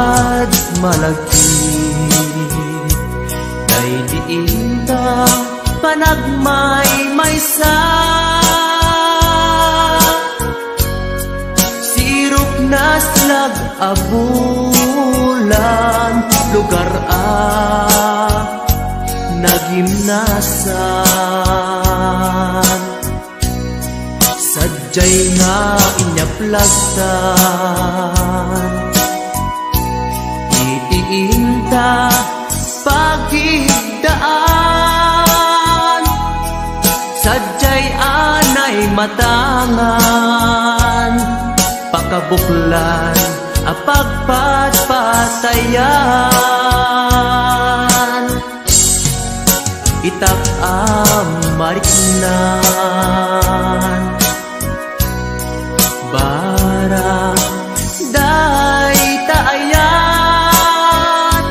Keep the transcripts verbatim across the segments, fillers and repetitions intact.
Ad malagip, daydi inta panagmaymaysa. Sirok naslag a bulan, lugar a nagimnasan. Sadiay nga inyaplag ta iti inta pagidaan. Sadiay anay matangan, pakabuklan a pagpatpatayan. Itak a mariknan, barang dayta ayat,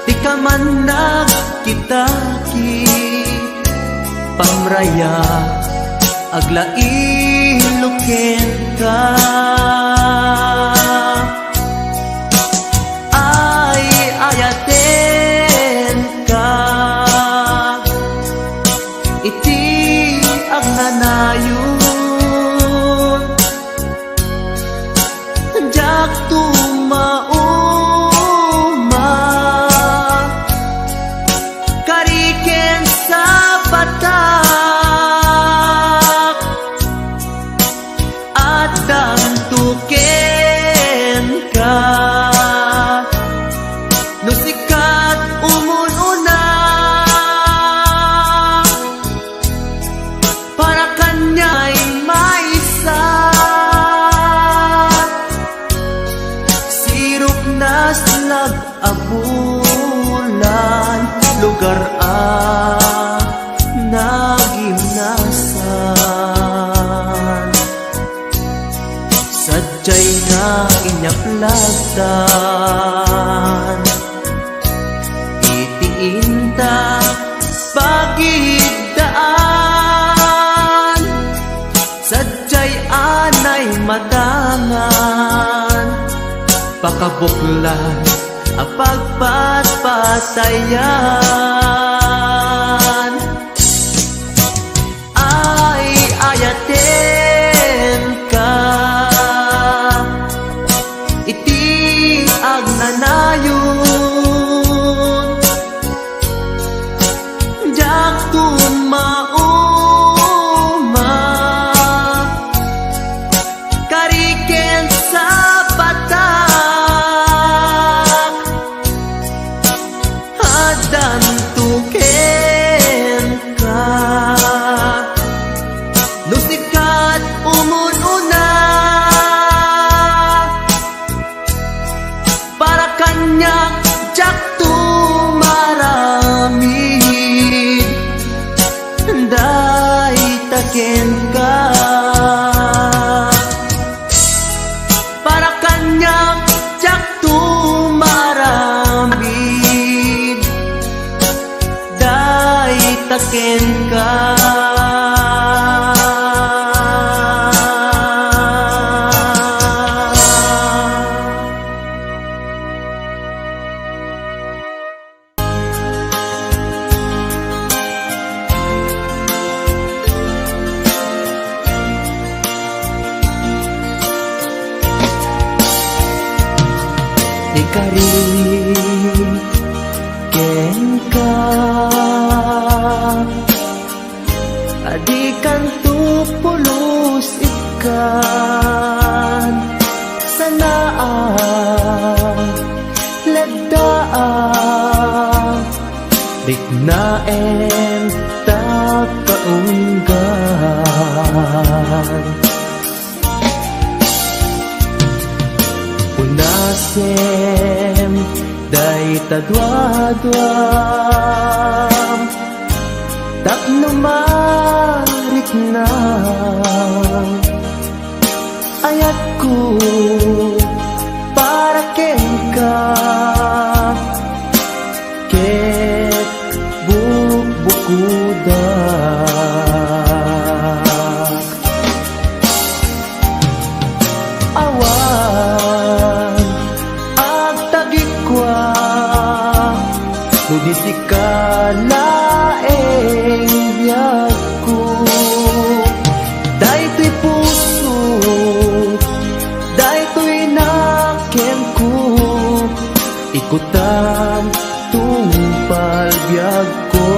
ti kaman nagkitaki, pamraya, aglailo kenka. Ay, ayatenka iti agnanayon. Diak tumauma, kari ken sapatak, addanto kenka. No sika ti umun-una, para kaniak maysa. Sirok naslag a bulan, lugar a nagimnasan. Sadiay nga inyaplag ta iti inta pagidaan. Sadiay anay matangan, pakabuklan a pagpatpatayan. Ay, ayatenka iti agnanayon. Diak tumauma, kari ken sapatak, addanto kenka. No sika ti umun-una, para kaniak diak tumaramid, dayta kenka. Para kaniak diak tumaramid, dayta kenka. Ikari kenka, a dikanto pulos ikkan, sanaak, leddaak, riknaem ta kaunggan. Unasem dayta duaduam tapno marikna. Ayatko para kenka ket bukbukodak. Awan ag- Idi sika laeng biagko, daytoy puso, daytoy nakenko, ikutam tungpal biagko.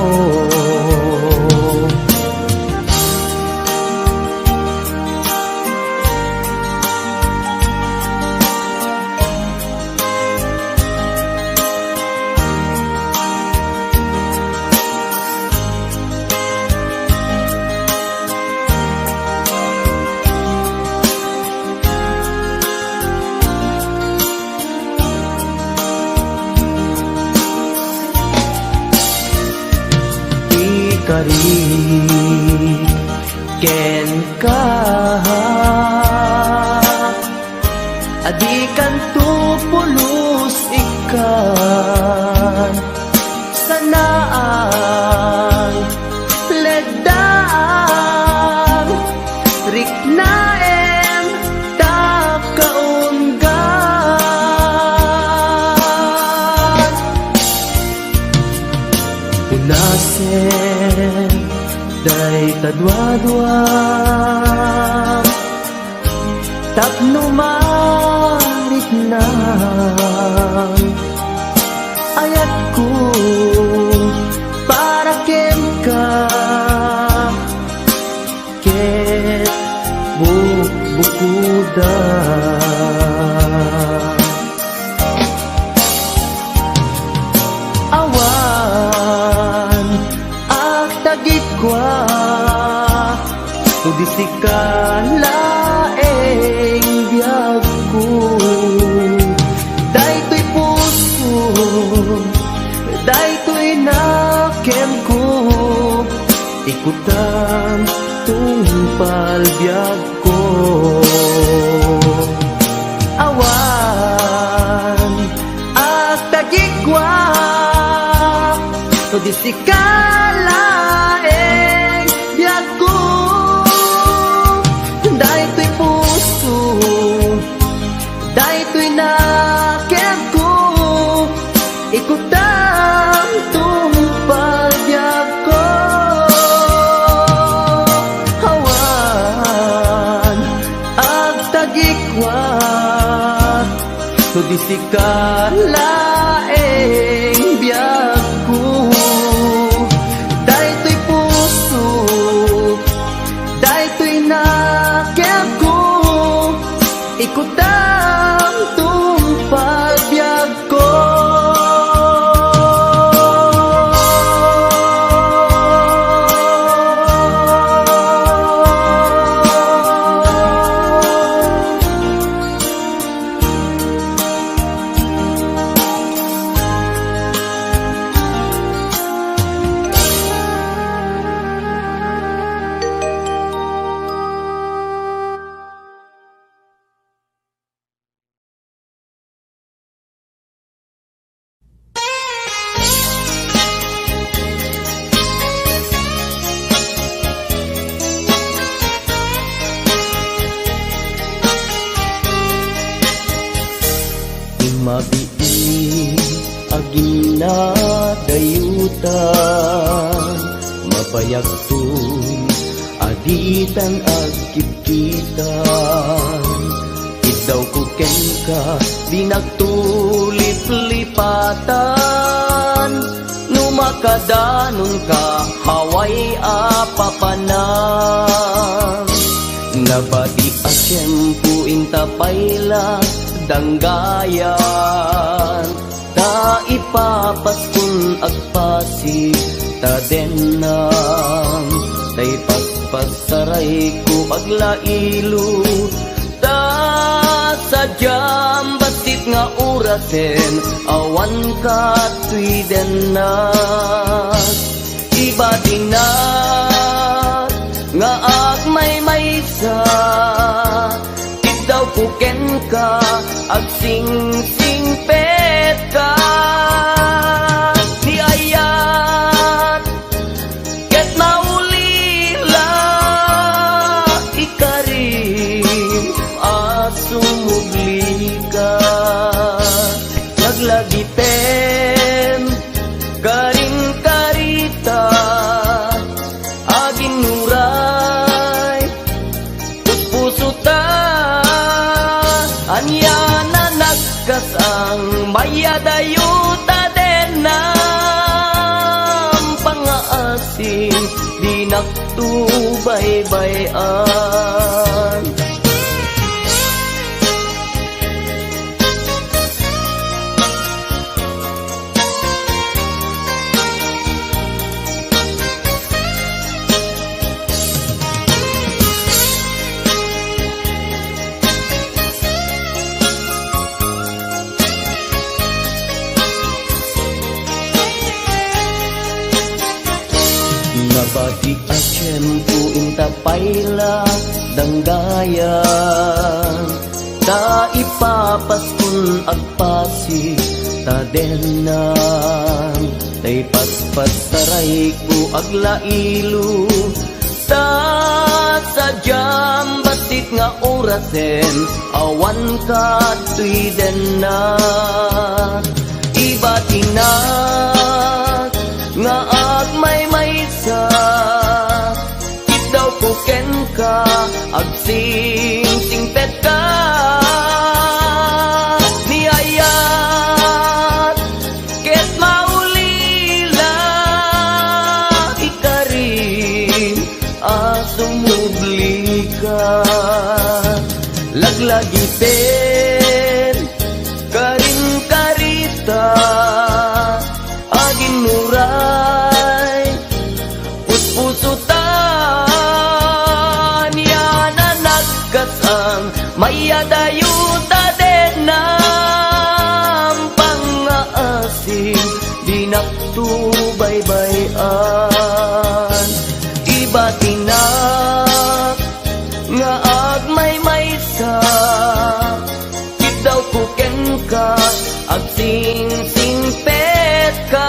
Ikari kenka, a dikanto pulos ikkan sanaang leddaang riknaem ta kaunggan. Punasen dayta duadua tapno mariknam ayatko para kenka ket bukbukodam. Awan agtagikua no di sika laeng biagko. Daytoy puso, daytoy nakenko, ikutam tungpal biagko. Awan agtagikua no di sika laeng biagko. Daytoy puso, daytoy nakenko, ikutam tungpal biagko. Awan agtagikua no di sika laeng biagko. Daytoy puso, daytoy nakenko, ikutam tungpal biagko. Mabiit a ginnadayutan, mabayagton a ditan agkitkitan. Iddawko kenka, dinakto liplipatan. No makadanonka, awan a papanan. Nabati a tiempo inta pay la danggayan. Ta ipapaskon agpasig ta dennam, ta ipaspassarayko aglailo, ta sadiam bassit nga orasen awan katoy dennak. Ibatinak nga agmaymaysa, iddawko kenka, agsingsingpetka. Ni ayat ket naulila, ikarim a sumublika. Naglagipen ka Dayo ta den nampang nga asin, dinakto baybay-an. Nabati a tiempo inta pay la danggayan, ta ipapaskon agpasi ta dennan, ta ipaspassarayko aglailo, ta sadiam bassit nga orasen awan kadtoy denna. Ibatinak nga agmaymaysa, itdawko kenka, agsingsingpetka. Ni ayat ket maulila, ikarim a sumublika. Laglagipen, karim karita, aginnuray, puspusotan, ya na nagkasan, mayadayo ta den nampang nga asin, dinakto baybay-an. Ibatinak nga agmaymaysa, itdawko kenka, agsingsingpetka.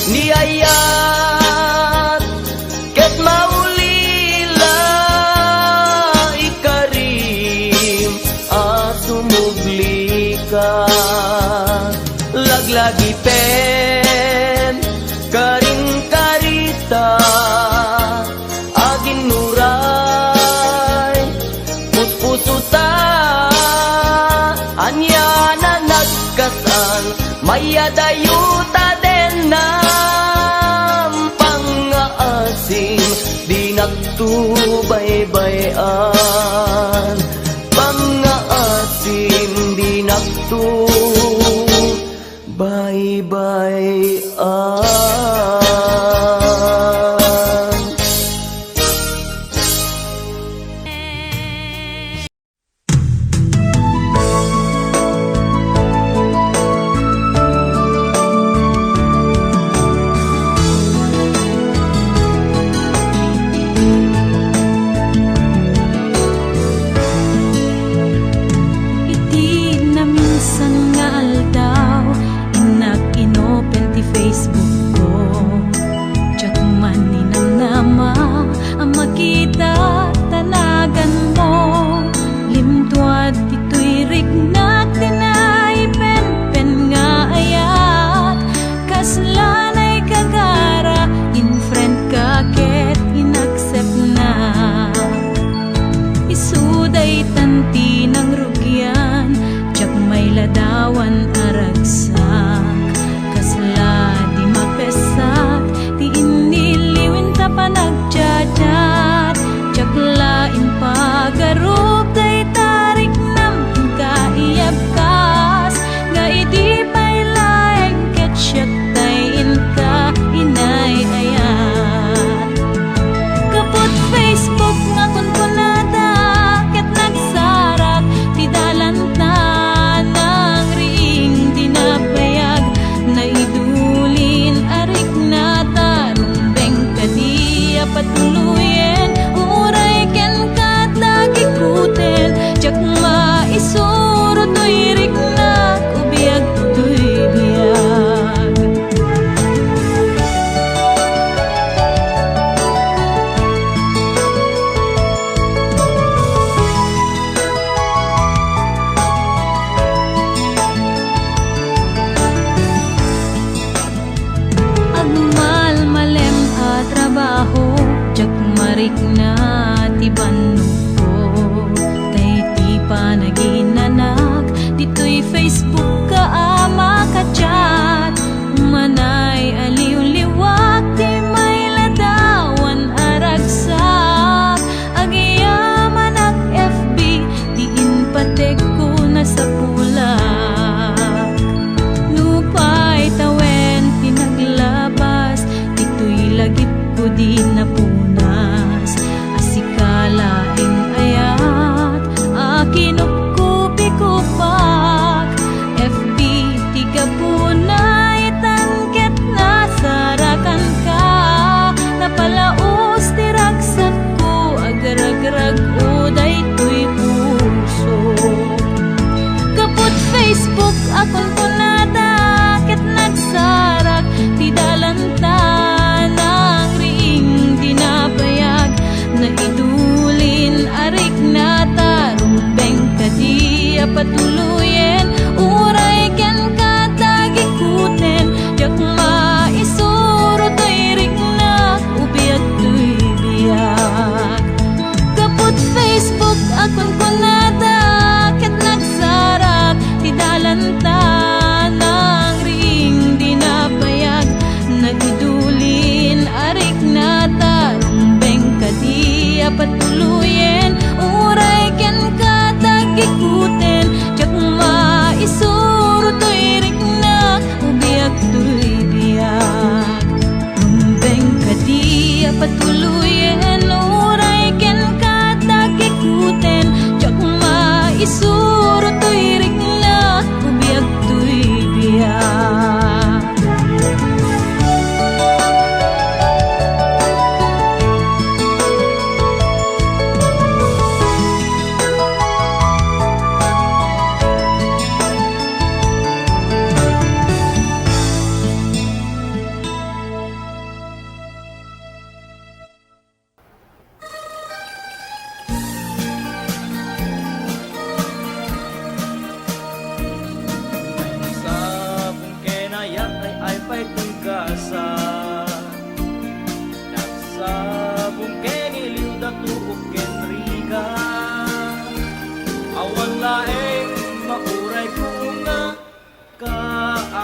Ni ayat ket maulila, ikarim a sumublika. Laglagipen, karim karita, aginnuray, puspusotan, ania na nagkasan, mayadayo ta den nampang nga asin, dinakto baybay-an, pangngaasin, dinakto baybay-an. Iti naminsan nga aldaw, innak inopen ti Facebook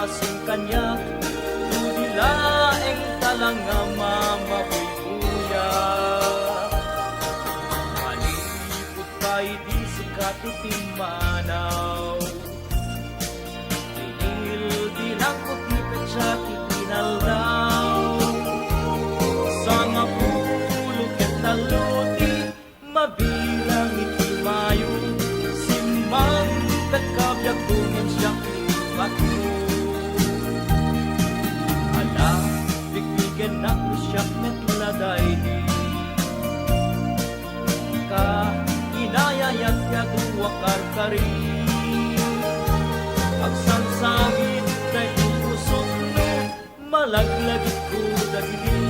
Sing kaniak, no di laeng ta la nga mamabuybuyak. Maliput pay di sika ti pimmanaw. Inilbilangko ti petsa ti inaldaw. Sangapulo ket tallo ti mabilang iti Mayo, simmangpetka biagko ngem siak ti patmo. Ala, pikpikennak no siak met la daydi. Ka, inayayat ti adu a karkari. Agsangsangit daytoy pusok no malaglagipko dagidi.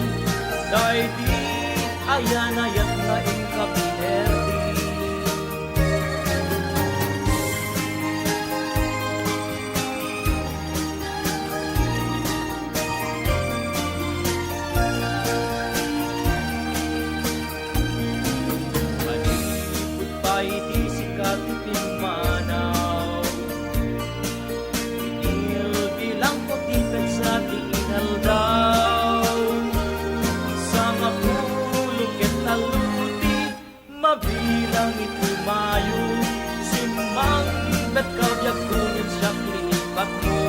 Daydi ayanayat nga inka pinerdi. Manipud pay ti sika ti pimmanaw. Inilbilangko ti petsa ti inaldaw. Sangapulo ket tallo ti mabilang iti Mayo. Simmangpetka biagko ngem siak ti patmo.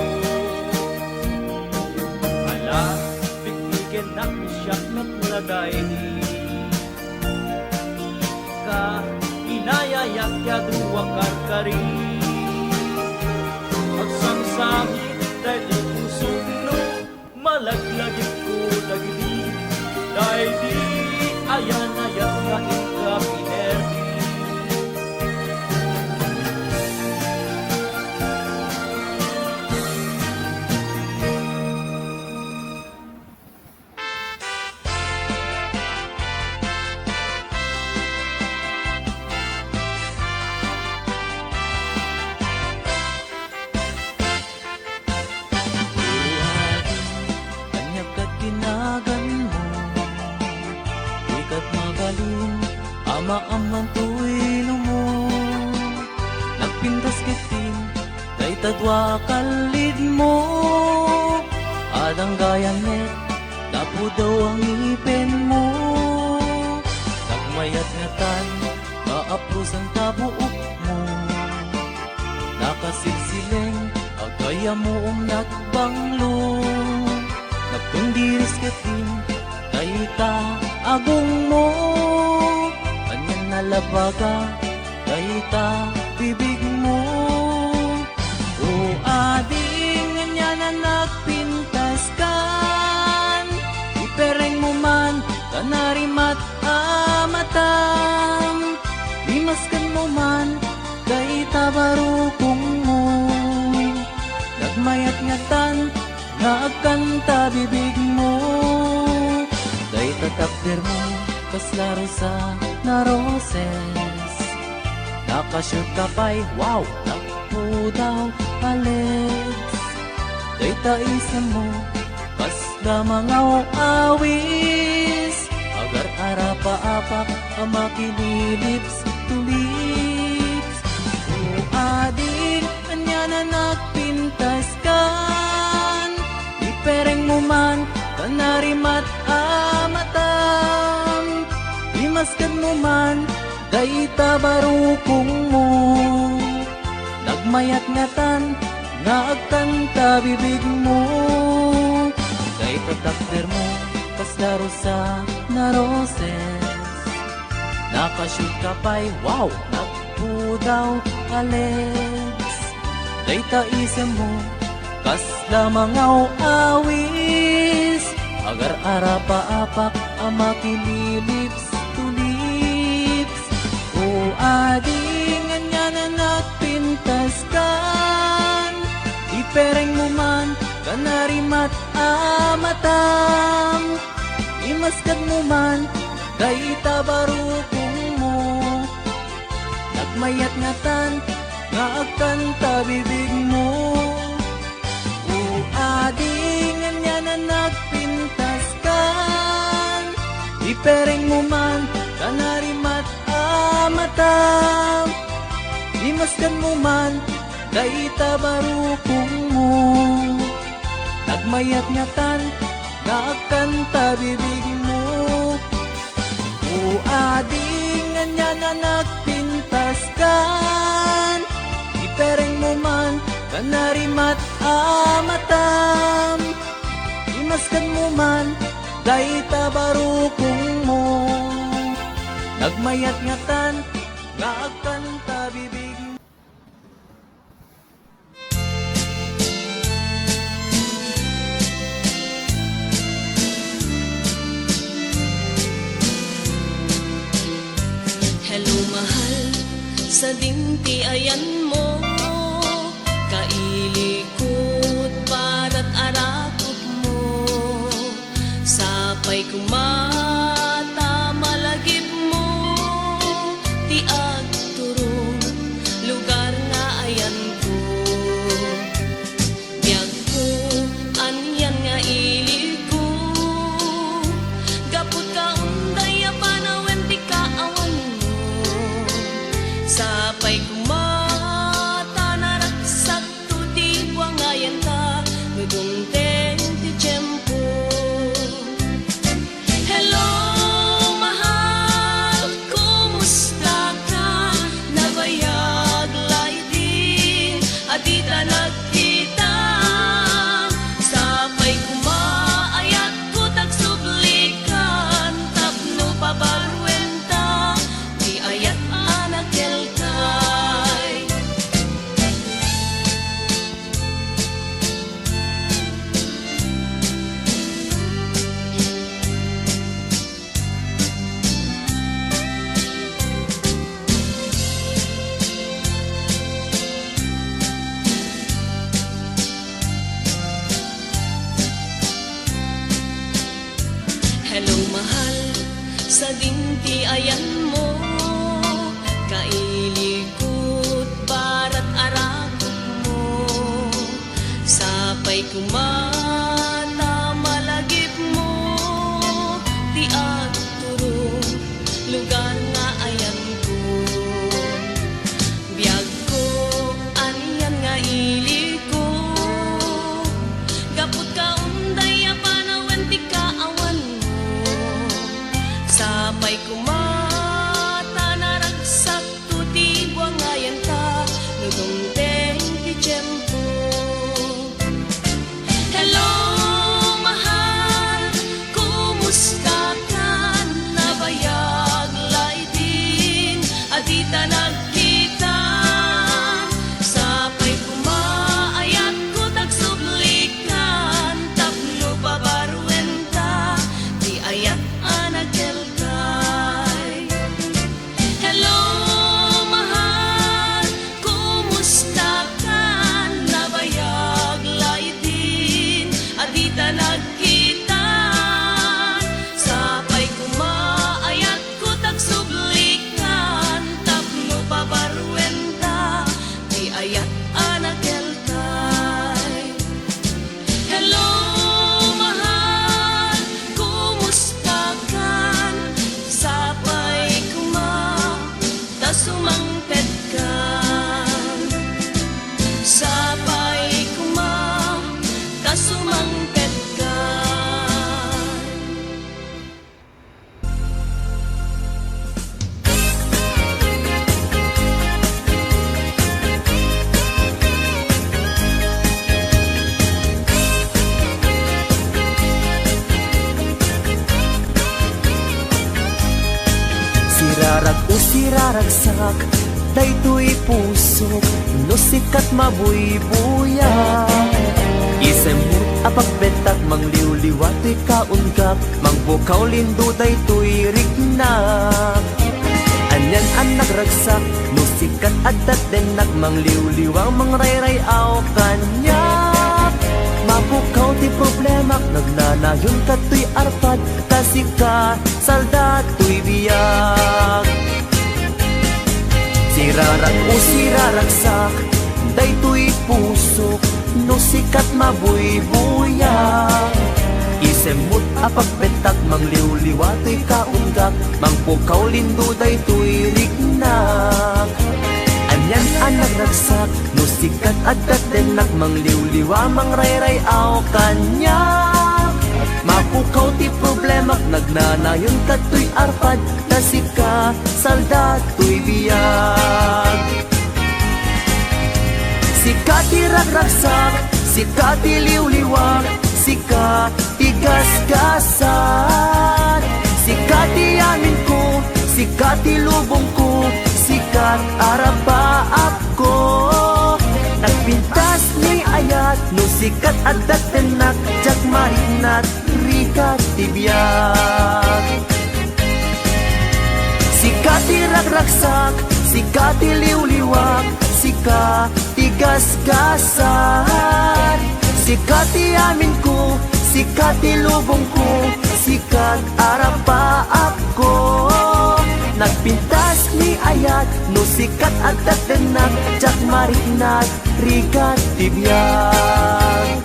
Ala, pikpikennak no siak met la daydi. Ka, inayayat ti adu a karkari. Agsangsangit daytoy pusok no malaglagipko dagidi. Daydi ayanayat nga inka pinerdi. Ania ket ti naganmo? Di ket mabalin a maammoan toy lumo. Nagpintas ketdin dayta dua a kallidmo. Adda gayam met napudaw a ngipenmo. Nagmayat ngatan nga aprusan ta buokmo. Nakasilsileng a gayamom nagbanglo. Nagtundiris ketdin dayta agongmo. Anian a labaga dayta bibigmo. O ading, anian a nagpintaskan? Iperengmo man ta narimat a matam. Imaskenmo man dayta barukongmo. Nagmayat ngatan nga agkanta bibigmo. Dayta takdermo, kasla rosana roses. Nakashoot ka pay, wow, nagpudaw a legs. Dayta isemmo, kasla mangaw-awis. Agar-arapaapak a makililips to lips. O ading, anian a nagpintaskan? Iperengmo man ta narimat a matam. Imaskenmo man dayta barukongmo. Nagmayat ngatan nga agkanta bibigmo. Dayta takdermo, kasla rosana roses. Nakashoot ka pay, wow, nagpudaw a legs. Dayta isemmo, kasla mangaw-awis. Agar-arapaapak a makililips to lips. O ading, anian a nagpintaskan? Iperengmo man ta narimat a matam. Imaskedmo man dayta barukongmo. Nagmayat ngatan nga agkanta bibigmo. O ading, anian a nagpintaskan? Iperengmo man ta narimat a matam. Imaskenmo man dayta barukongmo. Mayat ngatan nga agkanta bibigmo. O ading ania nga nagpintaskan, iperengmo man ta narimat a matam. Imaskanmo man dayta barukongmo. Nagmayat ngatan nga agkanta bibigmo. Hello, mahal, sadin ti ayanmo, kailikot, parat a rakopmo. Sapay koma ta malagipmo ti agturong lugar nga ayanko. Biagko, anian nga iliko, gaputka unday a panawen ti kaawanmo. Sapay koma ta naragsak to ti buangayanta no dumteng ti tiempo. Hello, mahal, kumusta ka? Nabayag la idin a dita nagkita. Sapay koma, ayatko ta agsublikan tapno pabaruenta ti ayat a nakelkay. Hello, mahal, sadin ti ayanmo, kailikot, parat a rakopmo. Sapay koma ta malagipmo ti agturong lugar nga ayanko. Biagko, anian nga iliko, gaputka unday a panawen ti kaawanmo. Sapay koma ta naragsak to ti buangayanta no dumteng ti tiempo. Hello, mahal, kumusta ka? Nabayag la idin a dita nagkita. Sapay koma, ayatko ta agsublikan tapno pabaruenta ti ayat a nakelkay. Hello, mahal, kumusta ka? Nabayag la idin a dita nagkita. Sapay koma, ayatko ta agsublikan tapno pabaruenta ti ayat a nakelkay. Hello, mahal, kumusta ka? Sapay koma ta sumangpetkan. Sapay koma ta sumangpetkan. Sirarag-o, siraragsak, daytoy pusok, no sika ti mabuybuya. Isemmo a pagbentak, mangliwliwa toy kaungak, mangpukaw lindo daytoy riknak. Anian a nagragsak, no sika ti adda ti dennak, mangliwliwa, mangrayray-aw kaniak. Mapukaw ti problemak, nagnanayon kadtoy arpad, ta sika salda toy biag. Sirarag-o, siraragsak, daytoy pusok, no sika ti mabuybuya. Isemmo a pagbentak, mangliwliwa toy kaungak, mangpukaw lindo daytoy riknak. Anian a nagragsak, no sika ti adda ti tennak, mangliwliwa, mangrayray-aw kaniak. Mapukaw ti problemak, nagnanayon kadtoy arpad, ta sika, salda toy biag. Sika ti ragragsak, sika ti liwliwak, sika ti gasgasat. Sika ti amin ko, sika ti lubong ko, sika ti arapaap ko. Nagpintas ni ayat, no sika ti adda ti tennak, diak mariknat, rika ti biag. Sika ti ragragsak, sika ti liwliwak, sika ti gasgasat. Sika ti amin ko, sika ti lubong ko, sika ti arapaap ko. Nagpintas ni ayat, no sika ti adda ti tennak, diak mariknat, rika ti biag.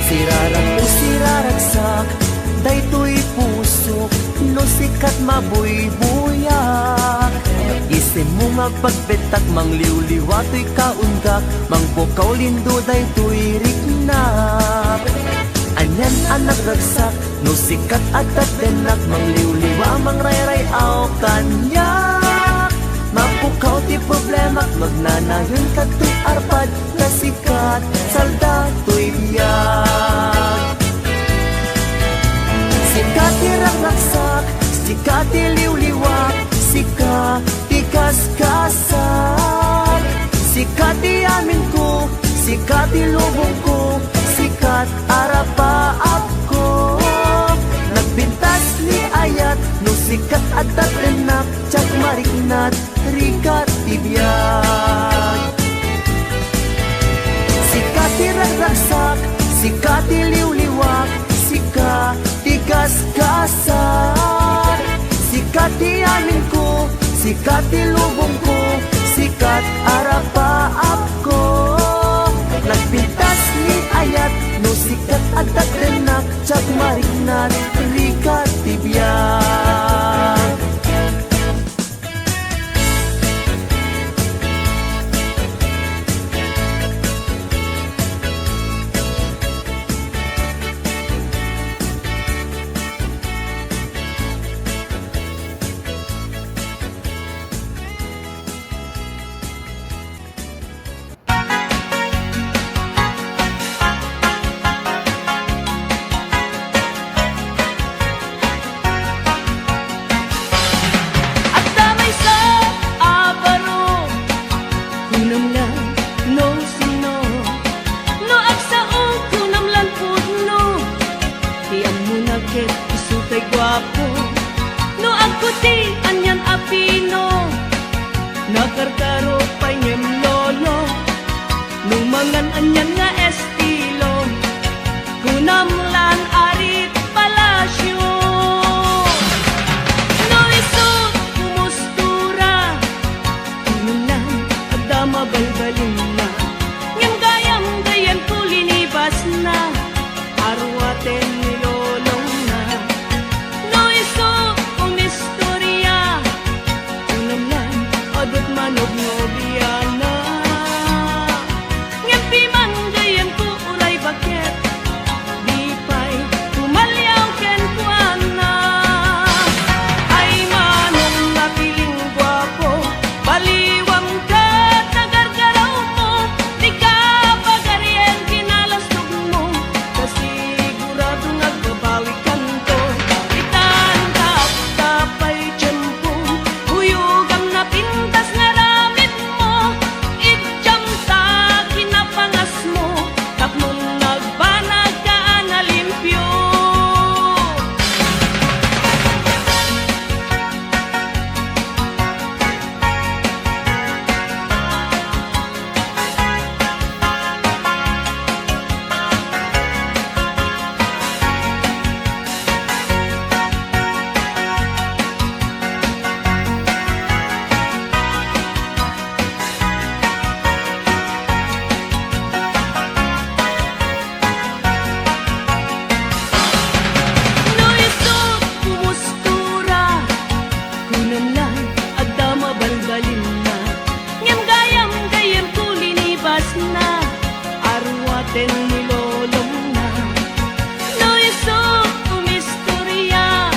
Sirarak o siraragsak, daytoy pusok, no sika ti mabuybuyak. Isimmo nga agpagpettak, mangliwliwa toy kaunggak, mangpukaw lindo daytoy riknak. Anian a nagragsak, no sika ti adda ti tennak, mangliwliwa, mangrayray-aw kaniak. Mapukaw ti problemak, nagnanayon kadtoy arpad, ta sika ti salda toy biag. Sika ti ragragsak, sika ti liwliwak, sika ti gasgasat. Sika ti amin ko, sika ti lubong ko, sika ti arapaap ko. Nagpintas ni ayat, no sika ti adda ti tennak, diak mariknat, rika ti biag. Sika ti ragragsak, sika ti liwliwak, sika ti gasgasat. Sika ti amin ko, sika ti lubong ko, sika ti arapaap ko. Nagpintas ni ayat, no sika ti adda ti tennak, diak mariknat, rika ti biag. Adda maysa a baro, kunam la no sino. No agsao, kunam lan pudno. Ti ammona ket isu tay guapo. No agkuti, anian a pino. Nakarkaro pay ngem lolo. No mangan, anian nga estilo. Kunam lan arit palasyo. No isu kumustura, kunam lan adda mabalbalinna. Ngem gayam, gayyem ko linibasna. Aruaten ni lolongna. No isu umistoria, kunam lan, adda manobnobiana. Ngem piman, Adda mabalbalinna, ngem gayam, gayyemko linibasna, aruaten ni lolomna. No isu umistoria,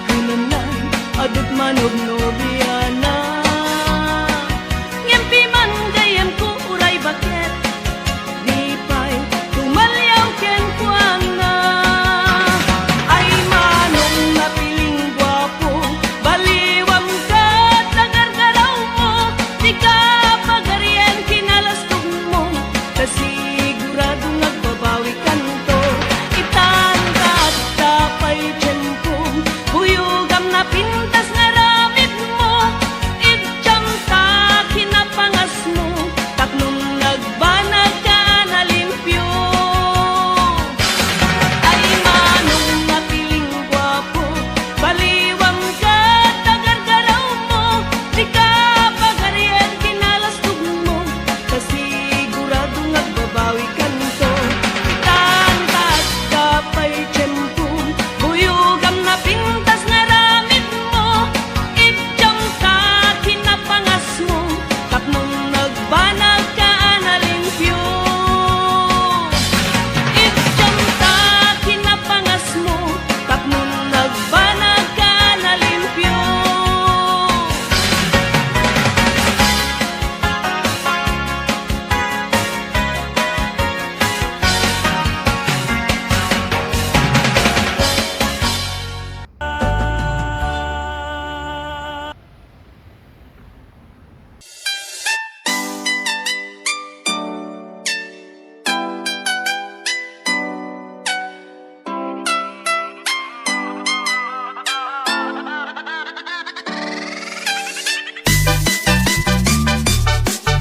kunam lang, adut manogno